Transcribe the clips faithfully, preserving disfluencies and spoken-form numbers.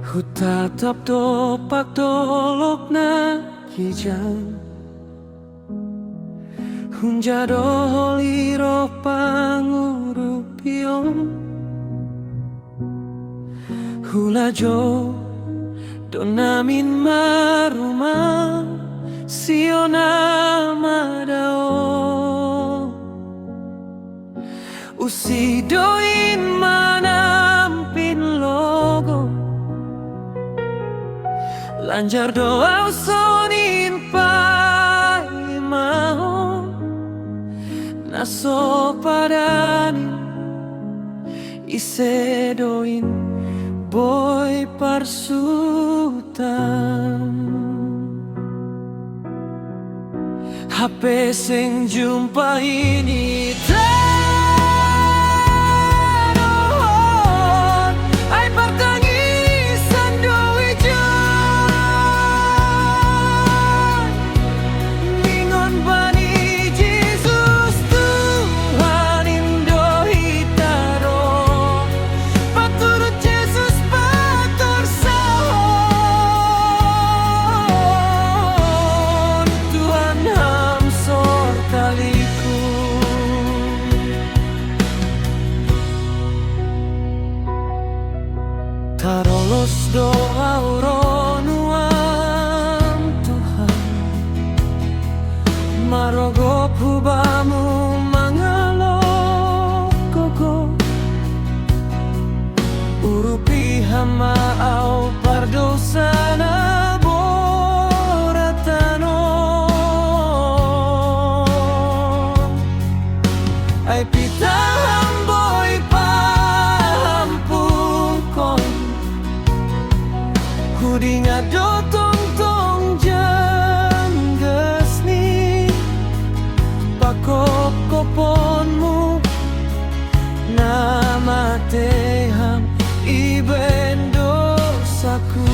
Hutatap dopak dolok na kijang, hunja doholi Roh Pangurupion. Hula jo do namin maruma sio na madao. Usi doin manampin logo, lanjar do au sonin paimaho, na so padanin ise doin boi parsutan. Hape seng jumpa ini tarohon, ai partangisan do ijan. Ningon bani Jesus, Tuhan in do hita ro. Paturut Jesus patorsahon, Tuhan ham sortaliku. Tarolos do au ro nuam Tuhan, marogop hubamu mangalok gogo. Urupi ham ma au pardousa na boratan on. Ai pitah ham boi pahampungkon, hudingat do tongtong janggas ni pakokoponmu na mate ham ibaen dosaku.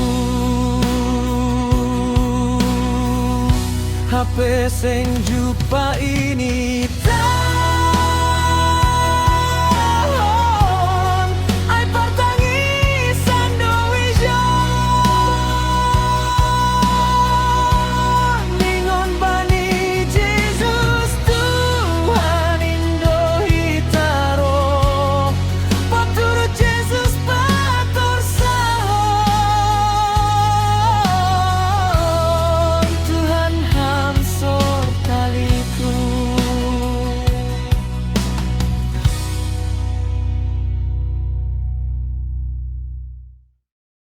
Hape seng jumpa ini